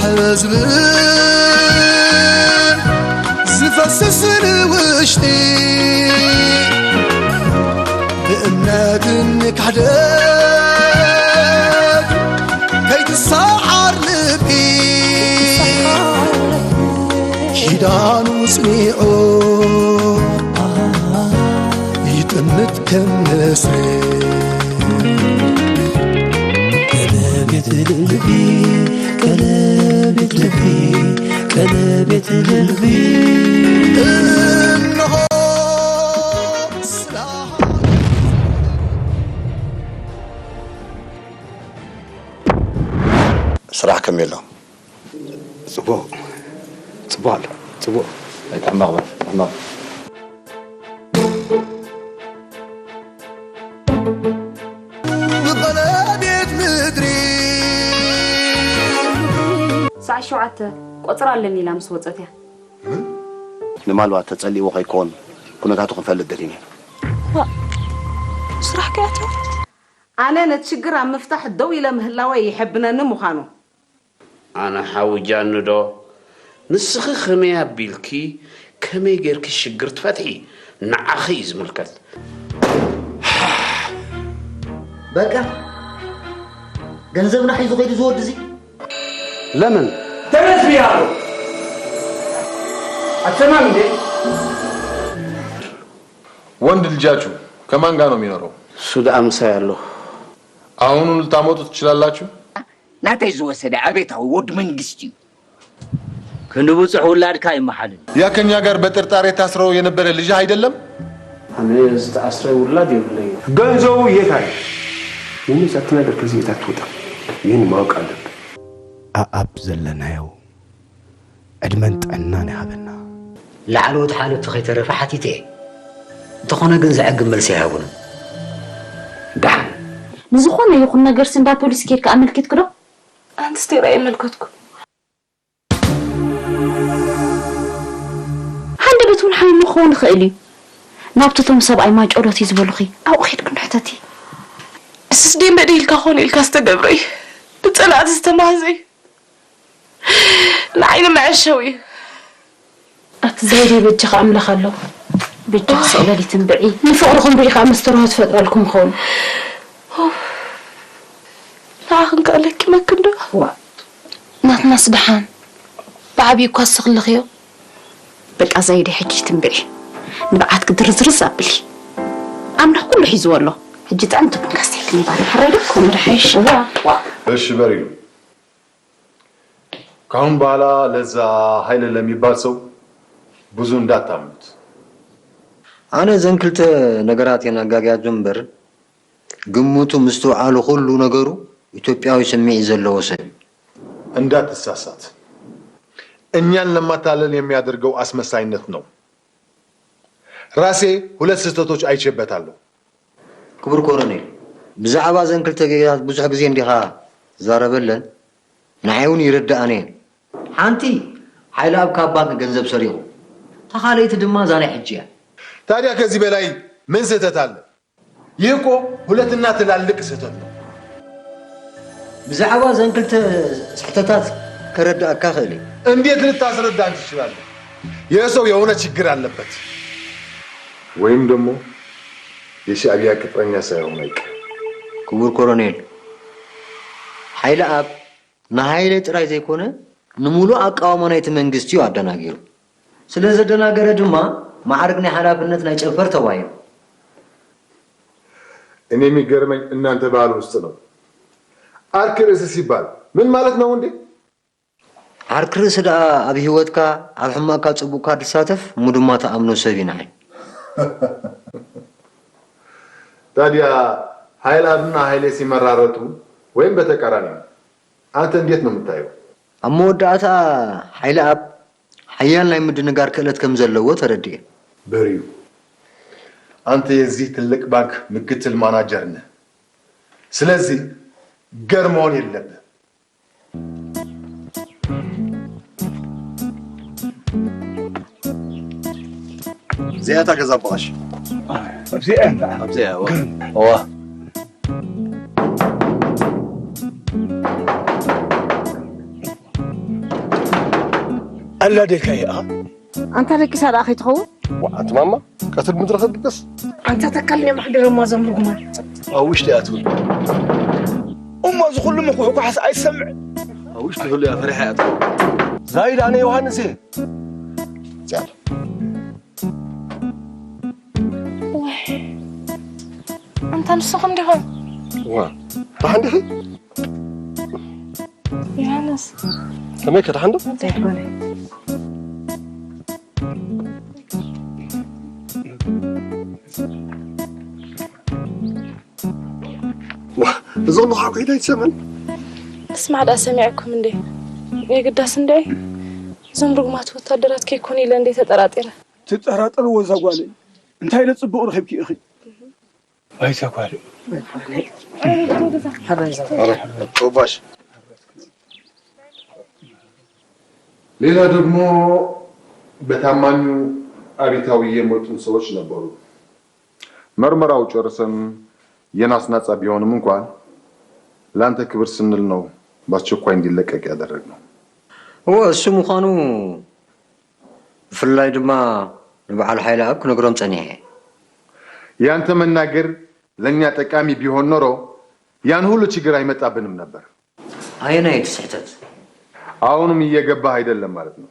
ሕዝብ ዝፈስስ ንውሽጢ ብእምነት ንካሕደት ከይትሰዓር ልቢ ኪዳኑ ጽኒዑ ይጥምት ከም ንስሪ። ቀለቤት ልቢ፣ ቀለቤት ልቢ፣ ቀለቤት ልቢ። እነሆ ስለ ስራሕ ከመይ ኣሎ? ጽቡቕ፣ ጽቡቕ ኣሎ፣ ጽቡቕ። ኣይ፣ ሕማቕ በል፣ ሕማቕ። ንቐለቤት ምድሪ። ሰዓት ሸውዓተ ቆጽራ ኣለኒ ኢላ ምስ ወጸት እያ። ንምናልባት ተጸሊእዎ ከይኮን ኩነታቱ ክንፈልጥ ደሊና ኢና። ዋ፣ ስራሕ ከያትዮ። ኣነ ነቲ ሽግር ኣብ ምፍታሕ ደው ኢለ ምህላወይ ይሕብነኒ ምዃኑ። ኣነ ሓዊ ጃኑ ዶ? ንስኺ ከመይ ኣቢልኪ፣ ከመይ ጌርኪ ሽግር ትፈትሒ? ንዓኺ እዩ ዝምልከት። በቃ፣ ገንዘብና ሒዙ ከይዱ ዝወዲ እዚ። ለምን? ተነስ ብያለሁ። አትሰማም እንዴ? ወንድ ልጃችሁ ከማን ጋር ነው የሚኖረው? እሱ ደኣ ምሳይ ኣሎ። አሁኑን ልታመጡ ትችላላችሁ? ናተይ ዝወሰደ ኣቤታዊ ወድ መንግስቲ እዩ። ክንዲ ብጹሕ ውላድካ ይመሓልን። ያ ከኛ ጋር በጥርጣሬ ታስሮ የነበረ ልጅህ አይደለም? ኣነ ዝተኣስረ ውላድ የብለይን። ገንዘቡ የት አለ? ምንም ሳትናገር ከዚህ ቤት አትወጣም። ይህን ማወቅ አለብን። ኣኣብ ዘለናዮ ዕድመን ጥዕናን ይሃበና። ላዕለዎት ሓለፍቲ ከይተረፈ ሓቲተ እየ። እንተኾነ ግን ዘዕግብ መልሲ ኣይሃቡንን። ደሓን። ንዝኾነ ይኹን ነገርሲ እንዳ ፖሊስ ኬድካ ኣመልኪትኪ ዶ? ኣንስቴር ኣየመልከትኩ። ሃንደበት እውን ሓሚሙ ክኸውን ይኽእል እዩ። ናብቲ እቶም ሰብኣይ ማይጨሎት እዩ ዝበሉኺ ኣብኡ ኬድኪ እንዶ ሕተቲ። እስስ ደንበ ኢልካ ኮነ ኢልካ ዝተገብረ እዩ። ብጸላእቲ ዝተማህዘ እዩ። ንዓይ ንመዐሸዊ እዩ። ኣቲ ዘይደይ በጃኻ ኣምላኽ ኣሎ። በጃኻ ስቕ በሊ ትንብዒ። ንፍቕርኹም ሪኢኻ መስተርሆ ትፈጥረልኩም ኸውን። ንዓኽን ከኣ ለኪመክን ዶ? ዋ፣ ናትናስ ደሓን። ብዓብዩ እኳ እስኺ ኣለኽዮ። በቃ ዘይደ ሕጂ ትንብዒ። ንብዓትኪ ድርዝርዝ ኣብሊ። ኣምላኽ ኩሉ ሒዝዎ ኣሎ። ሕጂ ጥዕምቲ ቡን ካስተልክኒ ባሪ። ሕራይ ዶ? ከምኡ ዶ ሓይሽ? ዋ፣ ዋ። እሺ በሪሉ። ካሁን በኋላ ለዛ ኃይለ ለሚባል ሰው ብዙ እንዳታምኑት። ኣነ እዘን ክልተ ነገራት እየን ኣጋግያቱ እምበር፣ ግምቱ፣ ምስትውዓሉ፣ ኩሉ ነገሩ ኢትዮጵያዊ ስምዒት ዘለዎ ሰብ እዩ። እንዳትሳሳት። እኛን ለማታለል የሚያደርገው አስመሳይነት ነው። ራሴ ሁለት ስህተቶች አይቼበታለሁ። ክቡር ኮሎኔል፣ ብዛዕባ እዘን ክልተ ጌጋታት ብዙሕ ግዜ እንዲኻ ትዛረበለን፣ ንዓይ እውን ይርድኣኒ እየን። ሓንቲ፣ ሓይለኣብ ካብ ባንክ ገንዘብ ሰሪቑ፣ እታ ካልኣይቲ ድማ እዛ ናይ ሕጂ እያ። ታዲያ ከዚህ በላይ ምን ስህተት አለ? ይህ እኮ ሁለትና ትላልቅ ስህተት ነው። ብዛዕባ እዘን ክልተ ስሕተታት ከረድኣካ እኽእል እየ። እንዴት ልታስረዳን ትችላለህ? ይህ ሰው የሆነ ችግር አለበት። ወይም ደግሞ የሻዕቢያ ቅጥረኛ ሳይሆን አይቀርም። ክቡር ኮሎኔል፣ ሓይለኣብ ንሃይለ ጥራይ ዘይኮነ፣ ንምሉእ ኣቃውማ ናይቲ መንግስቲ እዩ ኣደናጊሩ። ስለ ዘደናገረ ድማ ማዕርግ ናይ ሓላፍነት ናይ ጨንፈር ተባሂሉ። እኔ የሚገርመኝ እናንተ ባህል ውስጥ ነው። አርክ ርእስ ሲባል ምን ማለት ነው እንዴ? ዓርኪ ርእሲ ደኣ ኣብ ህይወትካ፣ ኣብ ሕማቕካ ጽቡቕካ ዝሳተፍ፣ እሞ ድማ ትኣምኖ ሰብ እዩ ንዓይ። ታዲያ ኃይለኣብና ኃይሌ ሲመራረጡ ወይም በተቃራኒ አንተ እንዴት ነው የምታየው? ኣብ መወዳእታ ሓይለኣብ ሓያል ናይ ምድንጋር ክእለት ከም ዘለዎ ተረዲኤ። በሪዩ፣ አንተ የዚህ ትልቅ ባንክ ምክትል ማናጀር ነህ። ስለዚህ ገር መሆን የለብህ። እዚኣ እታ ገዛ ኣቦ ቀሺ። ኣብዚኣ እያ እንዳ። ኣብዚኣ እያ፣ እዋ። እዋ። እላ ደልካዮ ኢኻ። ኣንታ ደቂሳ ደኣ ከይትኸውን? ዋ፣ ኣንቲ ማማ፣ ቀትሪ ምድሪ ከብቅስ። ኣንታ ተካል፣ እኔ ማሕደረማ ዘምርጉማ። ኣብ ውሽጢ እያ ትብል። እሞ እዚ ኩሉ ምኩሕኳሕስ ኣይትሰምዕ? ኣብ ውሽጢ ህሉ እያ፣ ፈሪሓ እያ ትብል። ዛይድ፣ ኣነ ዮሃንስ እየ። ዝያዳ። ዋይ፣ ኣንታ ንስኹም ዲኹም? ዋ፣ ደሓን ዲኺ? ዮሃንስ። ከመይ ከ፣ ደሓን ዶ? እንታይ ትበለ? ዋ፣ እዚ ኩሉ ሓቆይታ ኣይትሰምን? እስማዕ ደኣ፣ ሰሚዐኩም እንዴ? የግዳስ እንዴ? እዞም ርጉማት ወታደራት ከይኮኑ ኢለ እንዴ ተጠራጢረ። ትጠራጠርዎ እዛ ጓለይ? እንታይ ኢለ ጽቡቕ ረኺብኪ ኢኺ? ኣይተኳል። ኧረ፣ ጦባሽ። ሌላ ደግሞ በታማኙ አቤታዊ የመጡን ሰዎች ነበሩ። መርመራው ጨርሰን ዮናስ ናጻ ቢሆንም እንኳን ለአንተ ክብር ስንል ነው በአስቸኳይ እንዲለቀቅ ያደረግነው። እወ፣ እሱ ምዃኑ ብፍላይ ድማ ንበዓል ሓይለኣብ ክነግሮም ጸኒሐ። ያንተ መናገር ለእኛ ጠቃሚ ቢሆን ኖሮ ያን ሁሉ ችግር አይመጣብንም ነበር። አየናይ እቲ ስሕተት? አሁንም እየገባህ አይደለም ማለት ነው።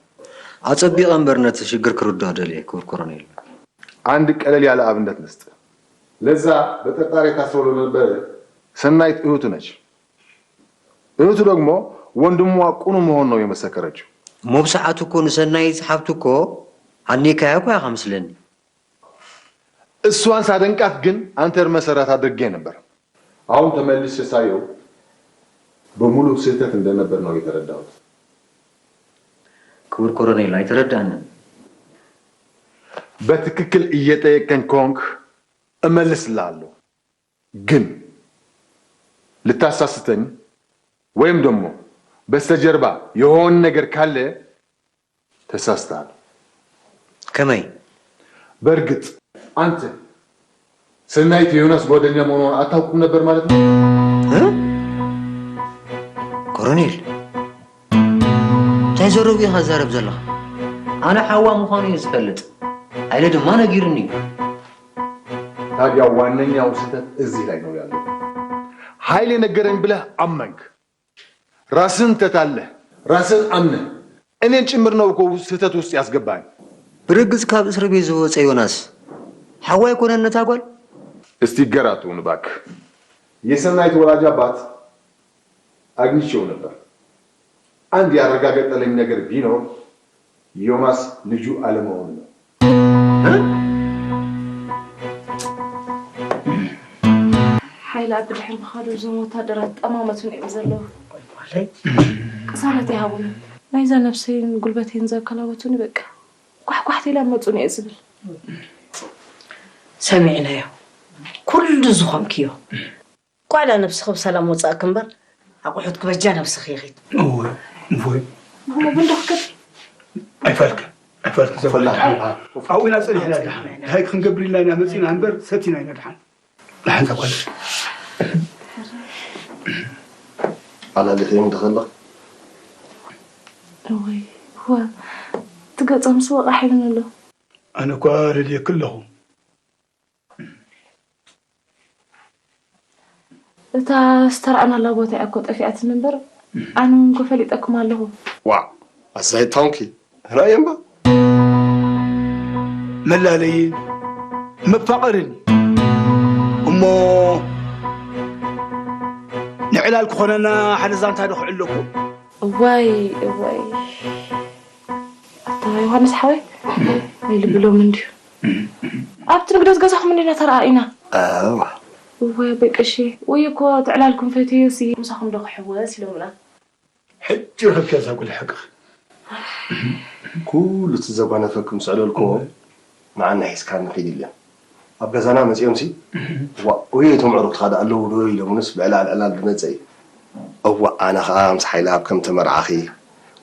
አጸቢቐ እምበር ነቲ ሽግር ክርድኦ ደልየ፣ ክቡር ኮሎኔል። አንድ ቀለል ያለ አብነት ልስጥ። ለዛ በጥርጣሬ ታስሮ ለነበረ ሰናይት እህቱ ነች። እህቱ ደግሞ ወንድሟ ቁኑ መሆን ነው የመሰከረችው። እሞ ብሰዓቱ እኮ ንሰናይት ሓብቱ እኮ ኣድኒካያ እኮ ኢኻ መስለኒ። እሷን ሳደንቃት ግን አንተን መሰረት አድርጌ ነበር። አሁን ተመልሼ ሳየው በሙሉ ስህተት እንደነበር ነው የተረዳሁት። ክቡር ኮሎኔል፣ አይተረዳንም። በትክክል እየጠየቀኝ ከሆንክ እመልስልሃለሁ። ግን ልታሳስተኝ ወይም ደግሞ በስተጀርባ የሆን ነገር ካለ ተሳስተሃል። ከመይ? በእርግጥ አንተ ሰናይት የዮናስ ጓደኛ መሆኗን አታውቅም ነበር ማለት ነው? እ? ኮሎኔል፣ እንታይ ዘረቡ ኢኻ ትዛረብ ዘለኻ? ኣነ ሓዋ ምዃኑ እየ ዝፈልጥ። ሃይለ ድማ ነጊሩኒ እዩ። ታዲያ ዋነኛው ስህተት እዚህ ላይ ነው ያለው። ኃይሌ ነገረኝ ብለህ አመንክ። ራስህን ትተታለህ። ራስህን አምነህ እኔን ጭምር ነው እኮ ስህተት ውስጥ ያስገባኝ። ብርግጽ ካብ እስር ቤት ዝወጸ ዮናስ ሓዋ ኣይኮነን ነታ ጓል? እስቲ ገር አትሁን እባክህ። የሰናይት ወላጅ አባት አግኝቼው ነበር። አንድ ያረጋገጠልኝ ነገር ቢኖር ዮናስ ልጁ አለመሆኑ ነው። ሓይሊ ኣብ ብድሕሪ ምኻዱ እዞም ወታደራት ጠማመቱን እዮም ዘለዉ። ቅሳነት ይሃቡኒ። ናይዛ ነብሰይን ጉልበተይን ዘከላበቱኒ በቃ ኳሕኳሕቲ ኢላ መጹኒ እየ ዝብል። ሰሚዕናዮ። ኩሉ ዝኾንክዮ። ቋዕዳ ነብስኺ ብሰላም ወጻእኪ እምበር፣ ኣቑሑት ክበጃ ነብስኺ ኢኺ። እወ፣ እፎይ። እሞ ብንዶ ክከድ? ኣይፋልክን፣ ኣይፋልክን፣ ዘፈላ። ኣብኡ ኢና ጸኒሕና ደሓን። እንታይ ክንገብር ኢልና ኢና መጺና እምበር፣ ሰቲና ኢና ደሓን። ደሓን ተጓዝ። ኣላሊኽዮም ዶ ከለኽ? እወይ፣ እዋ፣ እቲ ገጾም ስወቓሕ ይብን ኣሎ። ኣነ እኳ ረድየኪ ኣለኹ። እታ ዝተረኣናላ ቦታ እያ እኮ ጠፊኣትኒ እምበር፣ ኣነ እውን እኮ ፈሊጠኩም ኣለኹ። ዋእ፣ ኣዛይ ታንኪ፣ ራእየ እምባ። መላለይን መፋቐርን እሞ ንዕላል ክኾነና ሓደ ዛንታ ዶ ክዕለኩም? እዋይ፣ እዋይ። ኣታ ዮሃንስ ሓወይ፣ ናይ ልቢ ሎሚ እንድዩ። ኣብቲ ንግደት ገዛኹም እንዲና ተረኣኢና። ኣዋ። እዋይ ኣቦይ ቀሺ፣ ወይ እኮ ትዕላልኩም ፈትየሲ ምሳኹም ዶ ክሕወስ ኢሎምና። ሕጂ ረኸብኪያ እዛ ጓል ሓቅኺ። ኩሉ እቲ ዘጓነፈኩም ስዕለልኩዎ፣ ንዓና ሒዝካ ንኺድ ኢለን። ኣብ ገዛና መጺኦምሲ፣ እህ። ዋ፣ ወይ እቶም ኣዕሩኽትኻ ደኣ ኣለዉ ዶ ኢሎምንስ ብዕላል ዕላል ዝመጸ እዩ። እዋእ፣ ኣነ ኸኣ ምስ ሓይለኣብ ከም ተመርዓኺ፣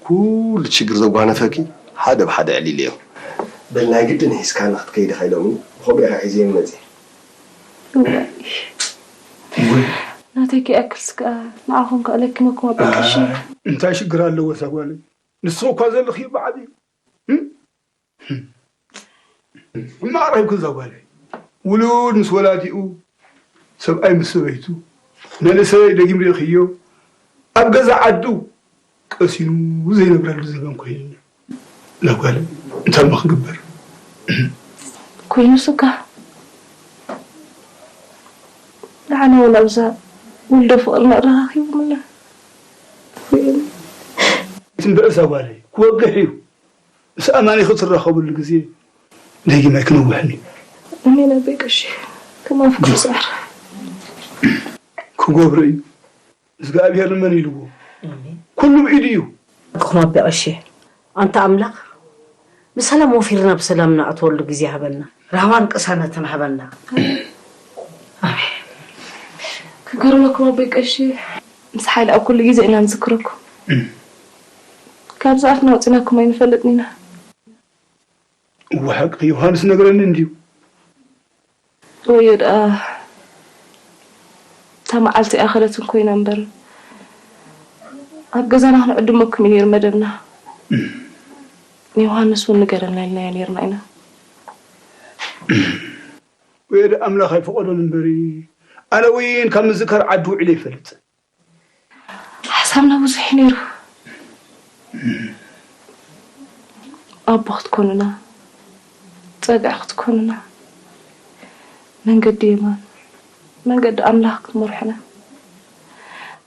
ኩሉ ሽግር ዘጓነፈኪ ሓደ ብሓደ ኣዕሊለዮ። በል ናይ ግድን ሒዝካኒ ክትከይድ ኢኻ ኢሎምኒ፣ ብኸምኡ ኢኻ ሒዘዮም መጺአ። እዋይ። እወ። ናተይ ከይኣክልስ ከኣ ንዓኹም ከኣ ለኪመኩም ኣብ ቀሺ። ኣይ፣ እንታይ ሽግር ኣለዎ እዛ ጓለይ? ንስኺ እኳ ዘለኽዮ ብዓብዩ። ሕማቕ ረኺብኪ እዛ ጓለይ። ውሉድ ምስ ወላዲኡ፣ ሰብኣይ ምስ ሰበይቱ፣ መንእሰይ ደጊም ርኢኽዮ፣ ኣብ ገዛ ዓዱ ቀሲኑ ዘይነብረሉ ዘበን ኮይኑ ኣሎ። እዛ ጓለይ እንታይ እሞ ክግበር? ኮይኑ ስጋ ንዓና እውን ኣብዛ ውልዶ ፍቕርና ኣረኻኺቦምና። ትንብዕ እዛ ጓለይ ክወግሕ እዩ። ምስ ኣማኒ ክትራኸብሉ ግዜ ደጊም ኣይክነውሕን እዩ። ኣሜን ኣቦይ ቀሺ፣ ከም ኣፍኩም ስዕር። ክገብሮ እዩ። እግዚኣብሔር ንመን ኢልዎ? ኩሉ ብኢዱ እዩ። ክኹም ኣቦይ ቀሺ፣ ኣንታ ኣምላኽ ብሰላም ወፊርና ብሰላም ንኣትወሉ ግዜ ሃበና። ራህዋን ቅሳነትን ሃበና። ኣሜን። ክገርመኩም ኣቦይ ቀሺ፣ ምስ ሓይሊ ኣብ ኩሉ ግዜ ኢና ንዝክረኩም። ካብዚ ኣፍና ኣውፂናኩም ኣይንፈልጥን ኢና። እወ ሓቂ ዮሃንስ ነግረኒ እንድዩ። ወዮ ደኣ እታ መዓልቲ ኣይኣኸለትን ኮይና እምበር ኣብ ገዛና ክንዕድመኩም እዩ ነይሩ መደብና። ንዮሃንስ እውን ንገረልና ኢልናዮ ነይርና ኢና። ወዮ ደኣ ኣምላኽ ኣይፈቐዶን እምበሪ ኣነ እውን ካብ ምዝካር ዓዲ ውዒለ ኣይፈልጥን። ሓሳብና ብዙሕ እዩ ነይሩ። ኣቦ ክትኮኑና፣ ጸግዒ ክትኮኑና፣ መንገዲ የማን መንገዲ ኣምላኽ ክትመርሑና፣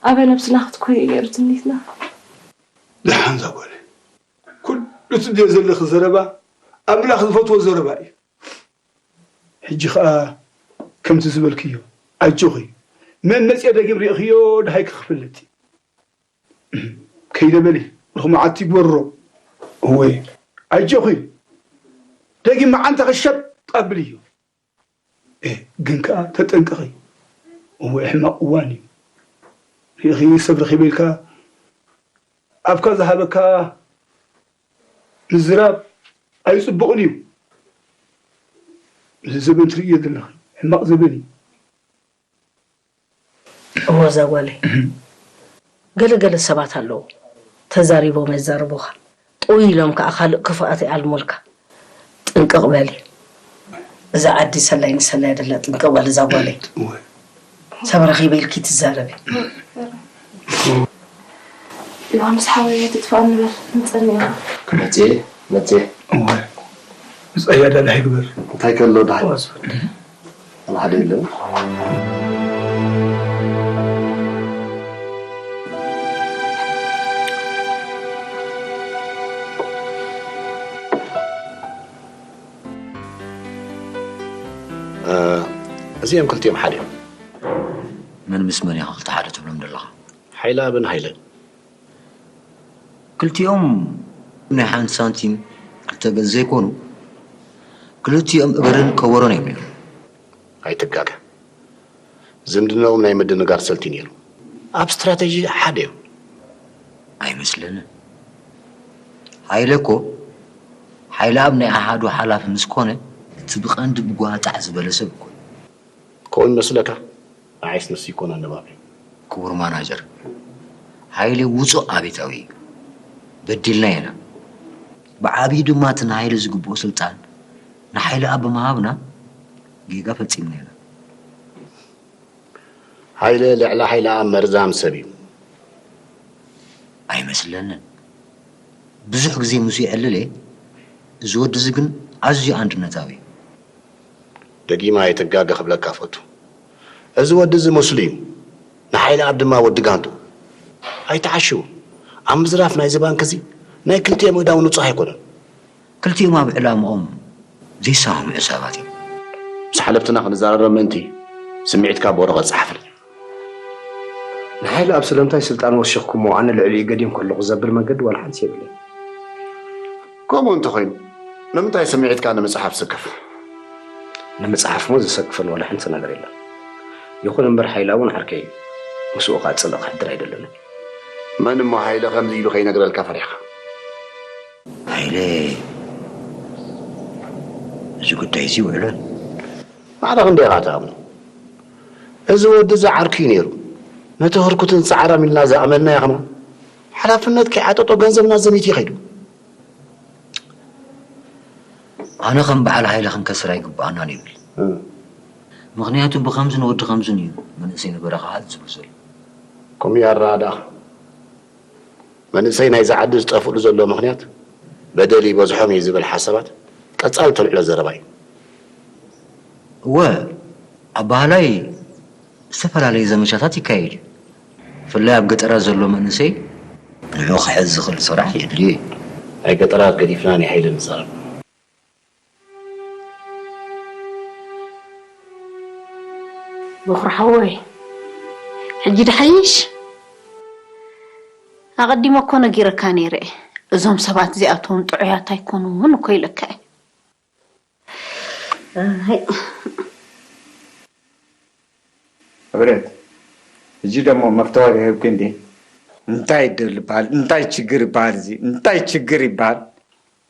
ኣበ ነብስና ክትኮኑ እዩ ነይሩ ትምኒትና። ደሓን እዛ ጓለይ፣ ኩሉ ትብልዮ ዘለኺ ዘረባ ኣምላኽ ዝፈትዎ ዘረባ እዩ። ሕጂ ኸኣ ከምቲ ዝበልክዮ ኣጆኺ፣ መን መጽየ ደጊም ርኢኽዮ ደሃይኪ ክፍለጥ እዩ። ከይደ በሊ፣ ርኹም መዓልቲ ይግበሮ። እወ ኣጆኺ፣ ደጊም መዓንታኺ ሸብ ኣብልዮ። ኤ ግን ከኣ ተጠንቀቒ። እወ ሕማቕ እዋን እዩ። ርኢኺ ሰብ ረኺበ ኢልካ ኣፍካ ዝሃበካ ምዝራብ ኣይፅቡቕን እዩ። እዚ ዘበን ትርእዮ ዘለኺ ሕማቕ ዘበን እዩ። እወ እዛ ጓለይ፣ ገለ ገለ ሰባት ኣለዉ ተዛሪቦም የዛርቡኻ፣ ጥውይ ኢሎም ከዓ ካልእ ክፉኣት ይኣልሙልካ። ጥንቅቕ በሊ። እዛ ዓዲ ሰላይ ንሰላይ ደላ ጥንቅቕ በሊ እዛ ጓለይ። ሰብ ረኺበ ኢልኪ ትዛረቢ። ዮሃንስ ሓወይ ኣይትጥፋእ ንበል ንፀኒ ኢኻ። መፅየ መፅየ እወ ብፀያ ዳዳ ይግበር። እንታይ ከሎ ዳይ ሓደ የለን። እዚኦም ክልቲኦም ሓደ እዮም። መን ምስ መን ኢኻ ክልተ ሓደ ትብሎም ዘለኻ? ሓይለኣብን ሃይለን። ክልቲኦም ናይ ሓንቲ ሳንቲም ክልተ ገፅ ዘይኮኑ ክልቲኦም እግርን ከበሮን እዮም ነይሮም። ኣይትጋገ። ዝምድናኦም ናይ ምድንጋር ሰልቲ ነይሩ። ኣብ ስትራተጂ ሓደ እዮም። ኣይመስለንን። ሃይለ እኮ ሓይለኣብ ናይ ኣሃዱ ሓላፊ ምስ ኮነ እቲ ብቐንዲ ብጓጣዕ ዝበለ ሰብ እኮ እዩ። ከምኡ ይመስለካ? ንዓይስ ንሱ ይኮን ኣነባብሪ። ክቡር ማናጀር፣ ሃይለ ውጹእ ኣቤታዊ እዩ። በዲልና ኢና። ብዓብዩ ድማ እቲ ንሃይለ ዝግብኦ ስልጣን ንሓይለኣብ ብምሃብና ጌጋ ፈጺምና ኢና። ሃይለ ልዕሊ ሓይለኣብ መርዛም ሰብ እዩ። ኣይመስለንን። ብዙሕ ግዜ ምስኡ ይዕልል እየ። እዚ ወዲ እዚ ግን ኣዝዩ ኣንድነታዊ እዩ። ደጊመ ኣይትጋገ ክብለካ እፈቱ። እዚ ወዲ እዚ መስሉ እዩ። ንሓይለኣብ ድማ ወዲ ጋንቱ። ኣይትዓሽው። ኣብ ምዝራፍ ናይዚ ባንክ እዚ ናይ ክልቲኦም እዳው ንጹህ ኣይኮነን። ክልቲኦም ኣብ ዕላምኦም ዘይሰማምዑ ሰባት እዮም። ምስ ሓለፍትና ክንዘራረብ ምእንቲ ስምዒትካ ብወረቐት ጸሓፍለይ። ንሓይለኣብ ስለምንታይ ስልጣን ወሲኽኩሞ ኣነ ልዕሊኡ ገዲም ከለኹ ዘብል መገዲ ዋላ ሓንቲ የብለይን። ከምኡ እንተኾይኑ ንምንታይ ስምዒትካ ንምጽሓፍ ስክፍ? ንምጽሓፍሞ ዘሰክፈኒ ዋላ ሓንቲ ነገር የለን። ይኹን እምበር ሓይለኣብ እውን ዓርከይ እዩ። ምስኡ ከዓ ጽልኢ ክሕድር ኣይደለንን። መን እሞ ሃይለ ከምዚ ኢሉ ከይነግረልካ ፈሪሕኻ? ሃይለ እዚ ጉዳይ እዚ ይውዕሎን ማዕረ ክንደይ ኢኻ ትኣምኖ? እዚ ወዲ እዚ ዓርኩ እዩ ነይሩ። ነቲ ህርኩትን ጻዕራም ኢልና ዝኣመንናዮ ከማን ሓላፍነት ከይዓጠጦ ገንዘብና ዘሚቱ እዩ ከይዱ። ኣነ ከም በዓል ሃይለ ክንከስር ኣይግብኣናን ይብል። ምኽንያቱ ብኸምዝን ወዲ ኸምዝን እዩ መንእሰይ ንበረኻ ሃጽ ዝብል ዘሎ። ከምኡ እዩ ኣረዳድኣኻ። መንእሰይ ናይዛ ዓዲ ዝጠፍእሉ ዘሎ ምኽንያት በደል ይበዝሖም እዩ ዝብል ሓሳባት ቀጻሊ ተልዕሎ ዘረባ እዩ። እወ፣ ኣባህላይ ዝተፈላለዩ ዘመቻታት ይካየድ እዩ። ብፍላይ ኣብ ገጠራት ዘሎ መንእሰይ ንዑ ክሕዝ ዝኽእል ስራሕ የድልዮ እዩ። ናይ ገጠራት ገዲፍና ናይ ሓይሊ ንዛረብ። በኹሪ ሓወይ፣ ሕጂ ድሓይሽ? ኣቐዲመ እኮ ነጊረካ ነይረ እየ። እዞም ሰባት እዚኣቶም ጥዑያት ኣይኮኑን እኮ ኢለካ እየ። ኣይ፣ ሕብረት፣ ሕጂ ደሞ መፍተዋይ ሂብኪ እንዴ? እንታይ ድል ይበሃል? እንታይ ችግር ይበሃል? እዚ እንታይ ችግር ይበሃል?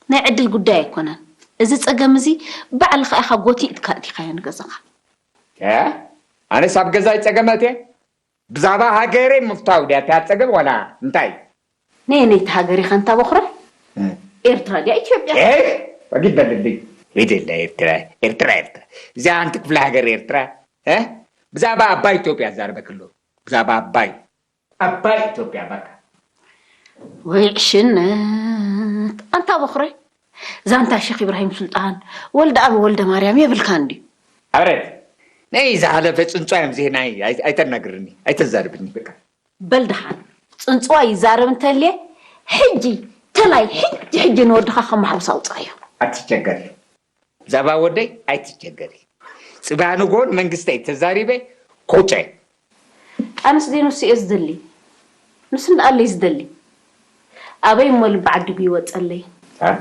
ናይ ዕድል ጉዳይ ኣይኮነን። እዚ ጸገም እዚ ባዕልኻ ኢኻ ጎቲእካ ኣእቲኻዮ ንገዛኻ። እ? ኣነስ ኣብ ገዛይ ጸገም ኣትየ? ብዛዕባ ሃገረይ ምፍታው ድያ እታ ጸገም ዋላ እንታይ? ነየነይቲ ሃገር ኢኻ እንታ በኹረ? ኤርትራ ድያ ኢትዮጵያ? ኤህ! ወጊድ በልልኝ። ወይደላ ኤርትራ፣ ኤርትራ፣ ኤርትራ። እዚኣ ሓንቲ ክፍለ ሃገር ኤርትራ፣ እ? ብዛዕባ ኣባይ ኢትዮጵያ ዛረበክሎ። ብዛዕባ ኣባይ። ኣባይ ኢትዮጵያ በቃ። ወይ ዕሽነት ኣንታ በኹረ። ዛንታ ሸኽ ኢብራሂም ሱልጣን፣ ወልደኣብ ወልደማርያም የብልካን ድዩ? ኣበረት ነይ ዝሓለፈ ጽንጽዋይ እዮም ዜናይ ኣይተናግርኒ ኣይተዛርብኒ በቃ። በል ደሓን ጽንጽዋይ ይዛረብ እንተልየ ሕጂ ተላይ ሕጂ ሕጂ ንወድኻ ካብ ማሕቡስ ኣውጽኣዮ። ኣትቸገሪ ብዛዕባ ወደይ ኣይትቸገሪ። ጽባሕ ንግሆ ንመንግስተይ ተዛሪበ ኮጨ። ኣነስ ደይ ንሱ እየ ዝደሊ። ንሱ እንዳኣለይ ዝደሊ። ኣበይ እሞ ልቢ ዓዲጉ ይወጸለይ። እ?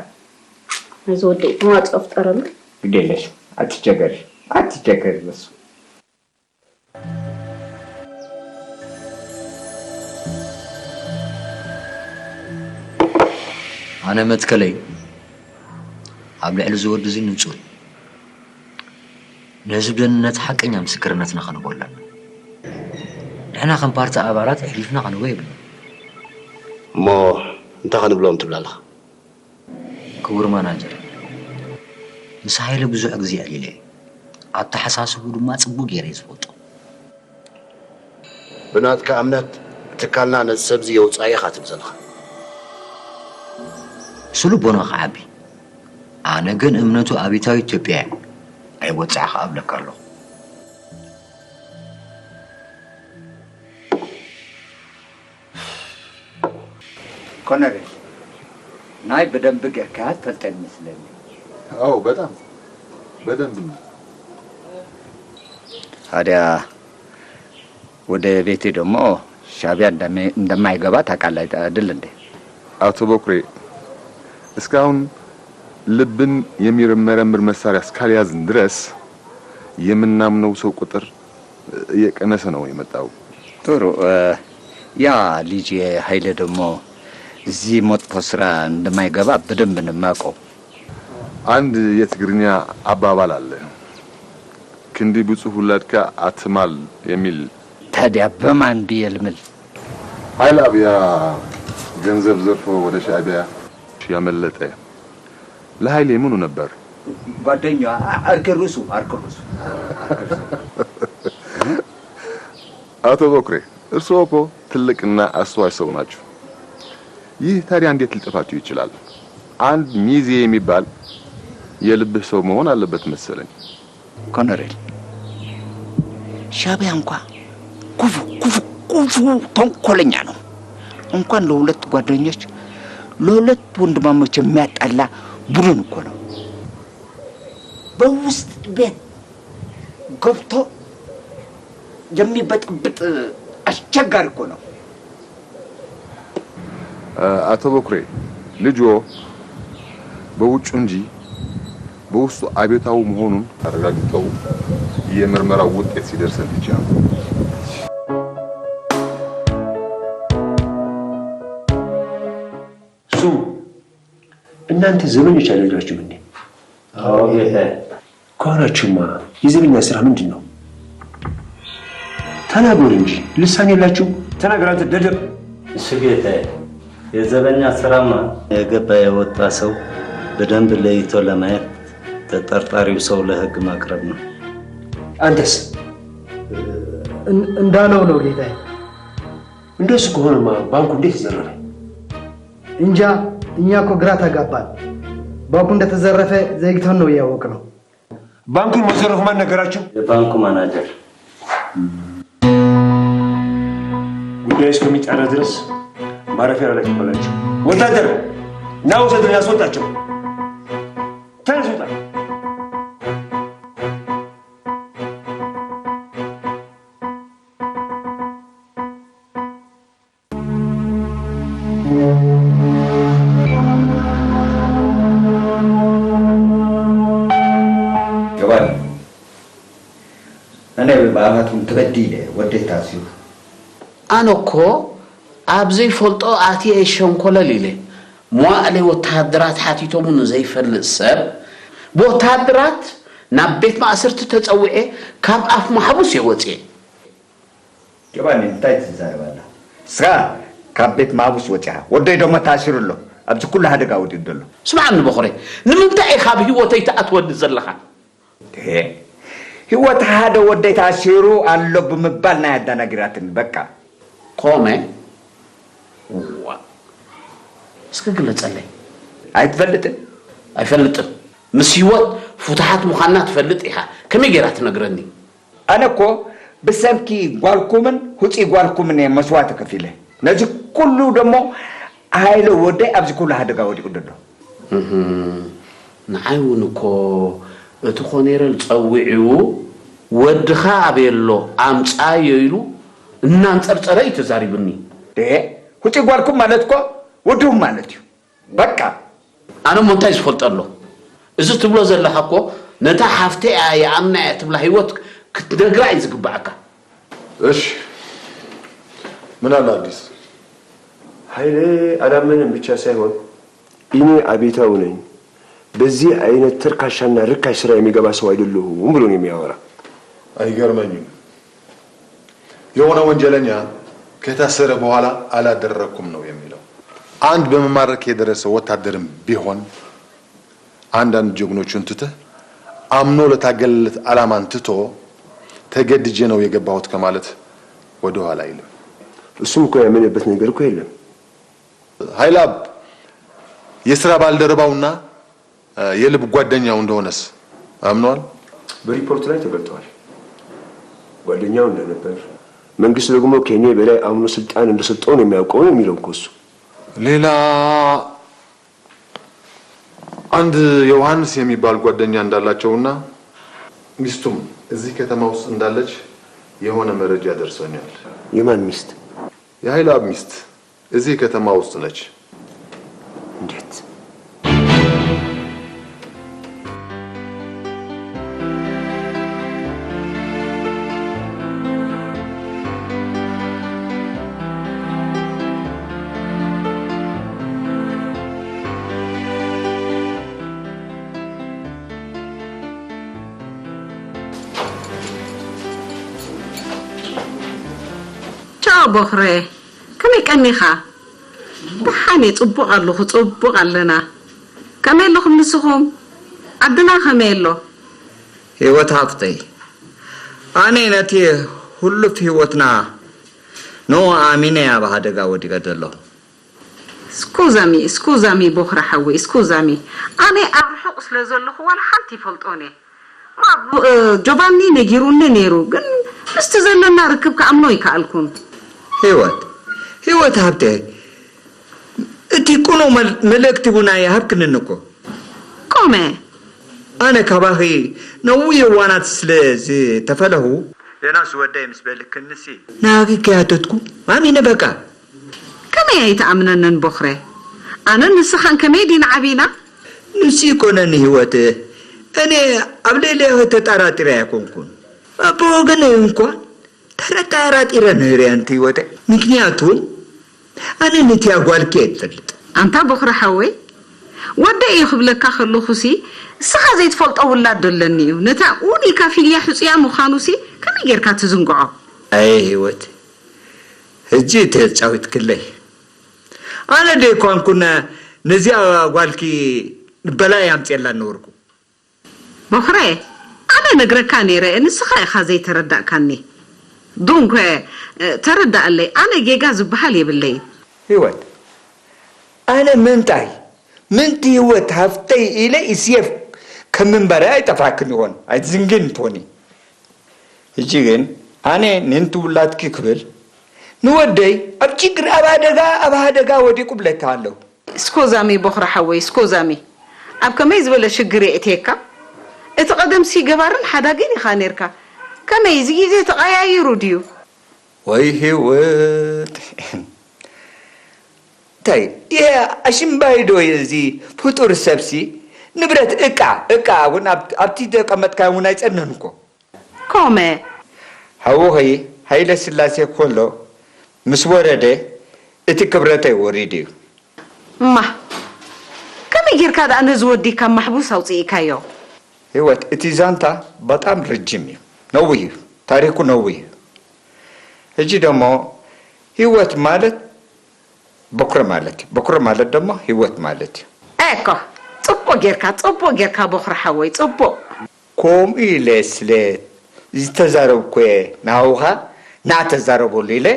ነዚ ወደይ ተዋጽኦ ፍጠረሉ። ግድ የለሽ ኣትቸገሪ ኣትቸገሪ በሱ። ኣነ መትከለይ ኣብ ልዕሊ እዚ ወዲ እዚ ንጹር እዩ። ንህዝቢ ደህንነት ሓቀኛ ምስክርነትና ከንህቦ ኣለና። ንሕና ከም ፓርቲ ኣባላት ኣሕሊፍና ክንህቦ የብልና። እሞ እንታይ ክንብሎም ትብል ኣለኻ? ክቡር ማናጀር፣ ምስ ሃይለ ብዙሕ ግዜ ኣዕሊለ እየ። ኣተሓሳስብኡ ድማ ጽቡቕ ገይረ እየ ዝፈልጦ። ብናትካ እምነት ትካልና ነዚ ሰብዚ የውጽኣ ኢኻ ትብል ዘለኻ? እሱ ልቦና ክዓቢ፣ ኣነ ግን እምነቱ ኣብታዊ ኢትዮጵያ እያ። ኣይወጽዓ ከኣ እብለካ ኣለኹ። ኮነሬል፣ ናይ ብደንቢ ጌርካ ትፈልጠኒ መስለኒ። አዎ፣ በጣም በደንብ ነው። ታዲያ ወደ ቤቴ ደግሞ ሻዕቢያ እንደማይገባ ታውቃለህ አይደል እንዴ? አቶ በኩሬ፣ እስካሁን ልብን የሚመረምር መሳሪያ እስካልያዝን ድረስ የምናምነው ሰው ቁጥር እየቀነሰ ነው የመጣው። ጥሩ። ያ ልጅ ኃይለ ደግሞ እዚህ መጥፎ ስራ እንደማይገባ በደንብ ነው የማውቀው። አንድ የትግርኛ አባባል አለ፣ ክንዲ ብጹህ ውላድካ አትማል የሚል። ታዲያ በማን ብየ ልምል? ኃይለአብ ያ ገንዘብ ዘርፎ ወደ ሻዕቢያ ያመለጠ ለኃይሌ ምኑ ነበር? ጓደኛ አርክ ርሱ አርክ ርሱ። አቶ በኩሬ፣ እርስዎ እኮ ትልቅና አስተዋይ ሰው ናችሁ። ይህ ታዲያ እንዴት ሊጠፋችሁ ይችላል? አንድ ሚዜ የሚባል የልብህ ሰው መሆን አለበት መሰለኝ። ኮነሬል፣ ሻዕቢያ እንኳ ክፉ ክፉ ክፉ ተንኮለኛ ነው። እንኳን ለሁለት ጓደኞች ለሁለት ወንድማሞች የሚያጣላ ቡድን እኮ ነው። በውስጥ ቤት ገብቶ የሚበጠብጥ አስቸጋሪ እኮ ነው። አቶ በኩሬ፣ ልጅዎ በውጩ እንጂ በውስጡ አብዮታዊ መሆኑን አረጋግጠው የምርመራው ውጤት ሲደርሰን ብቻ ነው። ስሙ፣ እናንተ ዘበኞች አይደላችሁም እንዴ? አዎ ጌታዬ። ከሆናችሁማ የዘበኛ ስራ ምንድን ነው? ተናገሩ እንጂ ልሳን የላችሁም? ተናገር አንተ ደደብ። እሺ ጌታዬ፣ የዘበኛ ስራማ የገባ የወጣ ሰው በደንብ ለይቶ ለማየት ተጠርጣሪው ሰው ለህግ ማቅረብ ነው። አንተስ? እንዳለው ነው ጌታዬ። እንደሱ ከሆነማ ባንኩ እንዴት ተዘረፈ? እንጃ፣ እኛ እኮ ግራ ተጋባን። ባንኩ እንደተዘረፈ ዘግይተን ነው ያወቅነው። ባንኩን መዘረፉ ማን ነገራችሁ? የባንኩ ማናጀር። ጉዳዩ እስከሚጣራ ድረስ ማረፊያ ላይ ትባላችሁ። ወታደር ና ውሰድና አስወጣቸው። ተነስ ውጣ። ጆባኒ፣ ኣነ ብኣኻትኩም ተበዲለ፣ ወደይ ታሲሩ። ኣነ እኮ ኣብ ዘይፈልጦ ኣትየ ሸንኮለል ኢለ። መዋእለይ ወተሃደራት ሓቲቶሙ ንዘይፈልጥ ሰብ፣ ብወተሃደራት ናብ ቤት ማእሰርቲ ተጸዊዐ ካብ ኣፍ ማሕቡስ እየ ወጽየ። ጆባኒ፣ እንታይ ትዛረብ ኣላ? ንስኻ ካብ ቤት ማሕቡስ ወጺኻ፣ ወደይ ደሞ ታሲሩ ኣሎ። ኣብዚ ኩሉ ሓደጋ ወዲቑ ዘሎ። ስምዓኒ ቦኽረ፣ ንምንታይ ኢኻ ኣብ ህይወተይ ትኣትወኒ ዘለኻ? ሄ፣ ህይወት ሓደ ወደይ ታሲሩ ኣሎ ብምባል ናይ ኣዳናጊራትኒ፣ በቃ። ኮመ? እዋ። እስኪ ግለጸለይ። ኣይትፈልጥን? ኣይፈልጥን። ምስ ህይወት ፍቱሓት ምዃንና ትፈልጥ ኢኻ። ከመይ ጌራ ትነግረኒ? ኣነ እኮ ብሰንኪ ጓልኩምን ሁፂ ጓልኩምን እየ መስዋእቲ ከፊለ። ነዚ ኩሉ ደሞ ሃይለ ወደይ ኣብዚ ኩሉ ሓደጋ ወዲቑ ዘሎ። እህም፣ ንዓይ እውን እኮ እቲ ኮኔረል ጸዊዑ፣ "ወድኻ ኣበይ ኣሎ? ኣምጻዮ?" ኢሉ እናንጸርጸረ እዩ ተዛሪቡኒ። ደ፣ ሁፂ ጓልኩም ማለት እኮ ወድኹም ማለት እዩ። በቃ። ኣነ እሞ እንታይ ዝፈልጦ ኣሎ? እዚ ትብሎ ዘለኻ እኮ ነታ ሓፍተይ እያ፣ ይኣምና እየ ትብላ ህይወት ክትነግራ እዩ ዝግባኣካ። እሺ፣ ምን አለ አዲስ? ኃይሌ አላመነም ብቻ ሳይሆን እኔ አቤታዊ ነኝ፣ በዚህ አይነት ተርካሻና ርካሽ ስራ የሚገባ ሰው አይደለሁም ብሎ ነው የሚያወራ። አይገርመኝም። የሆነ ወንጀለኛ ከታሰረ በኋላ አላደረኩም ነው የሚለው። አንድ በመማረክ የደረሰ ወታደርም ቢሆን አንዳንድ ጀግኖቹን ትተህ አምኖ ለታገለለት ዓላማን ትቶ ተገድጄ ነው የገባሁት ከማለት ወደ ኋላ አይልም። እሱም እኮ ያመነበት ነገር እኮ የለም። ኃይለአብ የስራ ባልደረባውና የልብ ጓደኛው እንደሆነስ አምነዋል? በሪፖርት ላይ ተገልጠዋል። ጓደኛው እንደነበር፣ መንግስት ደግሞ ከኔ በላይ አምኖ ስልጣን እንደሰጠው ነው የሚያውቀው ነው የሚለው እኮ እሱ። ሌላ አንድ ዮሐንስ የሚባል ጓደኛ እንዳላቸውና ሚስቱም እዚህ ከተማ ውስጥ እንዳለች የሆነ መረጃ ደርሶኛል። የማን ሚስት? የኃይለአብ ሚስት እዚህ ከተማ ውስጥ ነች። እንዴት? ቻው ቦኽረ፣ ከመይ ቀኒኻ? ደሓን እየ፣ ጽቡቕ ኣለኹ፣ ጽቡቕ ኣለና። ከመይ ኣለኹም ንስኹም? ዓድና ከመይ ኣሎ? ህይወት ሃፍተይ፣ ኣነ ነቲ ህሉፍ ህይወትና ንኡ ኣሚነ እየ ኣብ ሓደጋ ወዲቐ ዘለኹ። ስኩዛሚ፣ ስኩዛሚ ቦኽረ ሓወይ፣ ስኩዛሚ። ኣነ ኣብ ርሑቕ ስለ ዘለኹ ዋላ ሓንቲ ይፈልጦን እየ። ጆቫኒ ነጊሩኒ ነይሩ፣ ግን ምስቲ ዘለና ርክብ ክኣምኖ ኣይከኣልኩን። ህይወት፣ ህይወት ሃብተይ፣ እቲ ቅኑዕ መል- መልእኽቲ እውን ኣይሃብክንን እኮ። ቆመ። ኣነ ካባኺ ነዊሕ እዋናት ስለ ዝተፈለኹ፣ ዮናስ ወደይ ምስ በልክንሲ፣ ናባኺ ከይሓተትኩ ኣሚነ በቃ። ከመይ ኣይትኣምነንን ቦኽረ? ኣነን ንስኻን ከመይ ዲና ዓቢና? ንሱ ይኮነኒ ህይወት፣ እኔ ኣብ ልዕሌኺ ተጠራጢረ ኣይኮንኩን። ብወገነይ እንኳን ተጠራጢረ ነይረ ኣንቲ ህይወተይ። ምክንያቱ ኣነ ነቲያ ጓልኪ እየ ዝፈልጥ። ኣንታ ቦኽረ ሓወይ፣ ወደይ እዩ ክብለካ ከለኹሲ እስኻ ዘይትፈልጦ ውላድ ዶ ኣለኒ እዩ። ነታ ኡኒካ ፊልያ ሕጹያ ምዃኑሲ ከመይ ጌርካ ትዝንግዖ? ኣየ ህይወት፣ ሕጂ ተጫዊትክለይ። ኣነ ደይኳንኩን ነዚኣ ጓልኪ ንበላይ ኣምፅኤላ ነበርኩ። ቦኽረ፣ ኣነ ነግረካ ነይረ፣ ንስኻ ኢኻ ዘይተረዳእካኒ። ዱንከ፣ እ፣ ተረዳእለይ፣ ኣነ ጌጋ ዝበሃል የብለይን። ህይወት፣ ኣነ ምንታይ፣ ምንቲ ህይወት ሃፍተይ ኢለ ኢስየፍ ከም ምንባረ ኣይጠፋክን ይኾን፣ ኣይትዝንግን ትኾኒ። ሕጂ ግን ኣነ ንንቲ ውላድኪ ክብል ንወደይ ኣብ ችግር፣ ኣብ ሃደጋ፣ ኣብ ሃደጋ ወዲቁ ብለካ ኣለዉ። ስኮዛሚ ቦኽሪ ሓወይ፣ ስኮዛሚ። ኣብ ከመይ ዝበለ ሽግር የእትየካ? እቲ ቀደምሲ ገባርን ሓዳግን ኢኻ ኔርካ። ከመይ እዚ ግዜ ተቐያይሩ ድዩ? ወይ ህይወት። እንታይ፣ ይሄ ኣሽምባይ ዶ እዚ ፍጡር ሰብሲ? ንብረት እቃ፣ እቃ እውን ኣብ-፣ ኣብቲ ተቀመጥካዮ እውን ኣይጸንህን እኮ። ኮመ። ሓውኺ ሃይለ ስላሴ ኮሎ ምስ ወረደ እቲ ክብረተይ ወሪዱ እዩ። እማ፣ ከመይ ጌርካ ደኣ ነዚ ወዲ ካብ ማሕቡስ ኣውጽኢካዮ? ህይወት፣ እቲ ዛንታ በጣም ረጅም እዩ፣ ነዊህ እዩ፣ ታሪኩ ነዊህ እዩ። ሕጂ ደሞ ህይወት ማለት በኩረ ማለት እዩ። በኩረ ማለት ደሞ ህይወት ማለት እዩ። ኤኮ፣ ጽቡቕ ጌርካ፣ ጽቡቕ ጌርካ በኩረ ሓወይ፣ ጽቡቕ። ከምኡ ኢለ ስለ ዝተዛረብኩ እየ ናውኻ ና ተዛረበሉ ኢለ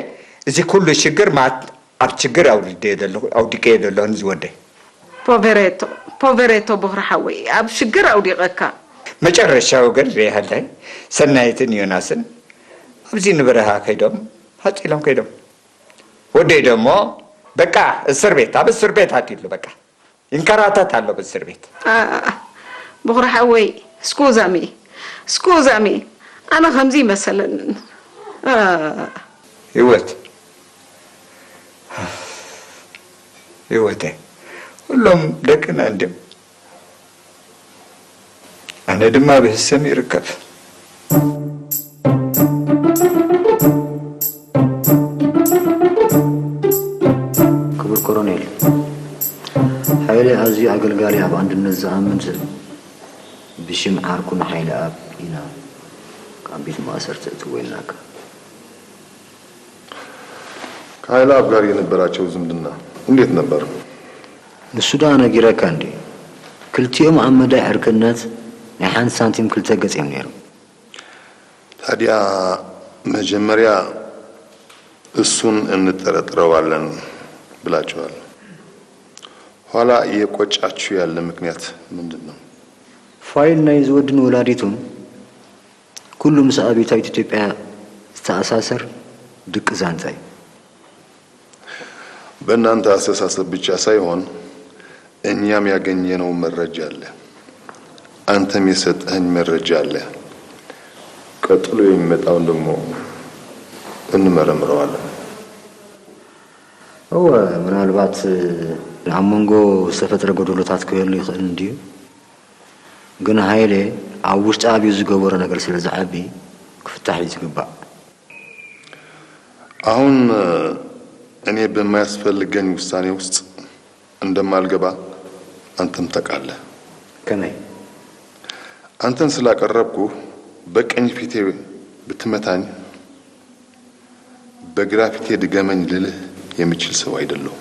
እዚ ኩሉ ሽግር ማት ኣብ ሽግር ኣውሪደዮ ዘለኹ፣ ኣውዲቀዮ ዘለኹ ንዝወደይ። ፖቨሬቶ፣ ፖቨሬቶ በኩረ ሓወይ፣ ኣብ ሽግር ኣውዲቐካ። መጨረሻው ግን ሪሃላይ ሰናይትን ዮናስን ኣብዚ ንበረኻ ከይዶም ሃፂሎም ከይዶም። ወደይ ደሞ በቃ እስር ቤት፣ ኣብ እስር ቤት ኣትዩሉ በቃ። ይንከራተት ኣሎ ብእስር ቤት። አ፣ በኹሪ ሓወይ፣ ስኩዛሚ፣ ስኩዛሚ፣ ኣነ ከምዚ ይመሰለንን። አ፣ ህይወት፣ ህይወተይ፣ ኩሎም ደቅና እንድዮም። ኣነ ድማ ብህሰም ይርከብ። ክቡር ኮሎኔል፣ ሓይለ ኣዝዩ ኣገልጋሊ፣ ኣብ ኣንድነት ዝኣምን ሰብ፣ ብሽም ዓርኩ ንሓይለኣብ ኢና ካብ ቤት ማእሰርቲ እትዎ ኢልናካ። ከኃይለኣብ ጋር የነበራቸው ዝምድና እንዴት ነበር? ንሱ ደኣ ነጊረካ እንዴ? ክልቲኦም ኣብ መዳይ ዕርክነት ናይ ሓንቲ ሳንቲም ክልተ ገጽ እዮም ነይሮም። ታዲያ መጀመሪያ እሱን እንጠረጥረዋለን ብላችኋል። ኋላ እየቆጫችሁ ያለ ምክንያት ምንድን ነው? ፋይል ናይ ዝወድን ወላዲቱን ኩሉ ምስ ኣብዮታዊት ኢትዮጵያ ዝተኣሳሰር ድቂ ዛንታ እዩ። በእናንተ አስተሳሰብ ብቻ ሳይሆን እኛም ያገኘነው መረጃ አለ። አንተም የሰጠኸኝ መረጃ አለ። ቀጥሎ የሚመጣውን ደግሞ እንመረምረዋለን። እወ፣ ምናልባት ኣብ መንጎ ዝተፈጥረ ጎደሎታት ክህሉ ይኽእል እንድዩ። ግን ሃይለ ኣብ ውሽጢ ኣብዩ ዝገበሮ ነገር ስለ ዝዓቢ ክፍታሕ እዩ ዝግባእ። አሁን እኔ በማያስፈልገኝ ውሳኔ ውስጥ እንደማልገባ አንተም ታውቃለህ። ከመይ? አንተን ስላቀረብኩ በቀኝ ፊቴ ብትመታኝ በግራ ፊቴ ድገመኝ ልልህ የምችል ሰው አይደለሁም።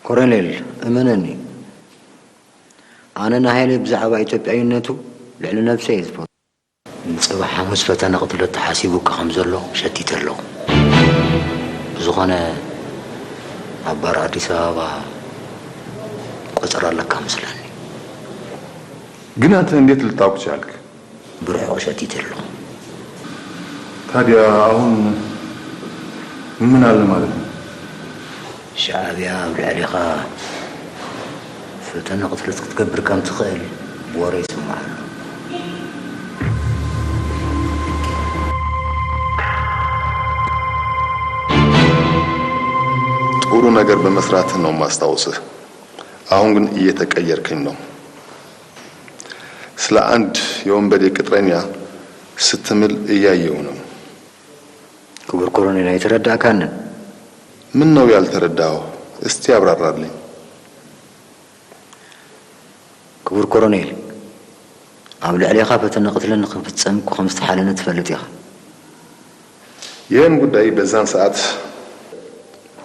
ኮሎኔል፣ እመነኒ፣ ኣነ ንሃይለ ብዛዕባ ኢትዮጵያዊነቱ ልዕሊ ነብሰይ እየ ዝፈትዎ። ንጽባሕ ሓሙስ ፈተነ ቅትለት ተሓሲቡ እካ ከም ዘሎ ሸቲተ ኣለኹ። ብዝኾነ ኣብ ባር ኣዲስ ኣበባ ቆጸራ ኣለካ መስለኒ። ግን አንተ እንዴት ልታውቅ ቻልክ? ብርሑቕ ሸቲተ ኣለኹ። ታዲያ አሁን ምን አለ ማለት ነው? ሻዕብያ ኣብ ልዕሌኻ ፈተነ ቅትለት ክትገብር ከም ትኽእል ብወረ ይስማዕ ኣሎ። ጥሩ ነገር በመስራትህ ነው የማስታውስህ። አሁን ግን እየተቀየርክኝ ነው። ስለ አንድ የወንበዴ ቅጥረኛ ስትምል እያየሁ ነው። ክቡር ኮሎኔል፣ ኣይተረዳእካንን። ምን ነው ያልተረዳኸው? እስቲ አብራራልኝ። ክቡር ኮሎኔል፣ ኣብ ልዕሌኻ ፈተነ ቅትለት ንኽፍጸም እኮ ከም ዝተሓለነ ትፈልጥ ኢኻ። ይህን ጉዳይ በዛን ሰዓት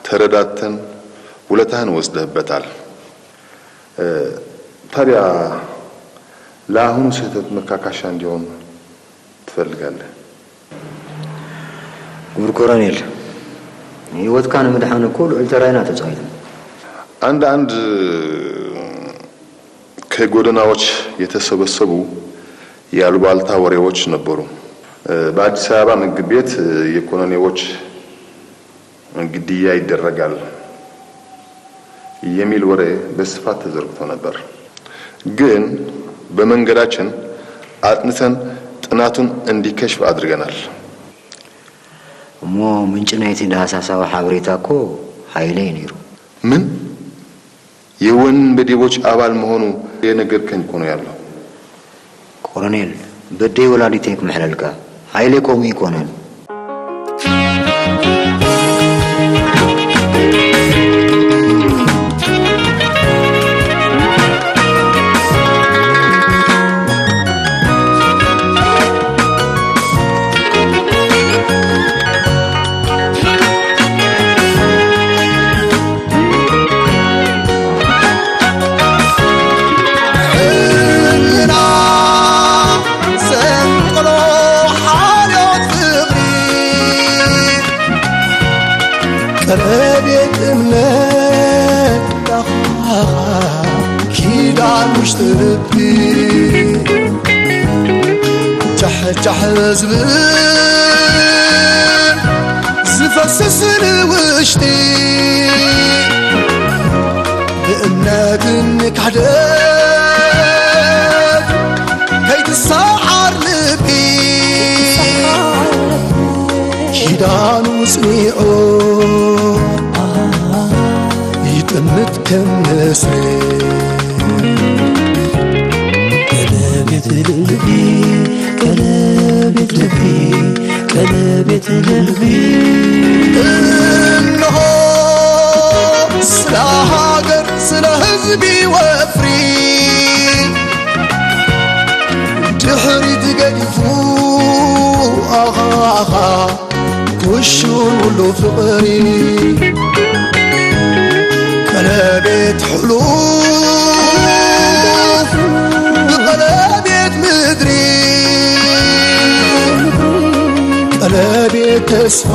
ተረዳድተን ውለታህን ወስደህበታል። እ፣ ታዲያ ለአሁኑ ስህተት መካካሻ እንዲሆን ትፈልጋለህ? ክቡር ኮሎኔል፣ ህይወትካ ንምድሓን እኮ ልዑል ተራ ኢና ተጻዊትና። አንዳንድ ከጎዳናዎች የተሰበሰቡ የአሉባልታ ወሬዎች ነበሩ። በአዲስ አበባ ምግብ ቤት የኮሎኔሎች ግድያ ይደረጋል የሚል ወሬ በስፋት ተዘርግቶ ነበር። ግን በመንገዳችን አጥንተን ጥናቱን እንዲከሽፍ አድርገናል። እሞ ምንጪ ናይቲ ዳህሳሳዊ ሓበሬታ እኮ ሃይለ እዩ ነይሩ። ምን? የወንበዴዎች አባል መሆኑ የነገርከኝ እኮ ነው ያለው። ኮሎኔል፣ በዴ ወላዲተይ ክምሕለልካ፣ ሃይለ ከምኡ ኣይኮነን። ሕልና ዘንቀሎ ሓልዮት ፍቕሪ ቀረቤት እምነት ዳኻ ኪዳን ውሽጢ ልቢ ጃሕጃሕ ዝብል ዝፈስስ ንውሽጢ ብእምነትን ክሕደት ከይትሰዓር ልቢ ኪዳኑ ጽኒዑ ይጥምት ከም ንስሪ። ቀለቤት ልቢ፣ ቀለቤት ልቢ፣ ቀለቤት ልቢ። እነሆ ስለ ሃገር ስለ ህዝቢ ወፍሪ ድሕሪት ገዲፉ ኣኻ ኩሹን ውሉ ፍቕሪ ቀለቤት ሕሉፍ ብቐለቤት ምድሪ ቀለቤት ተስፋ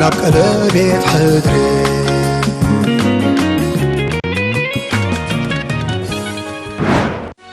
ናብ ቀለቤት ሕድሪ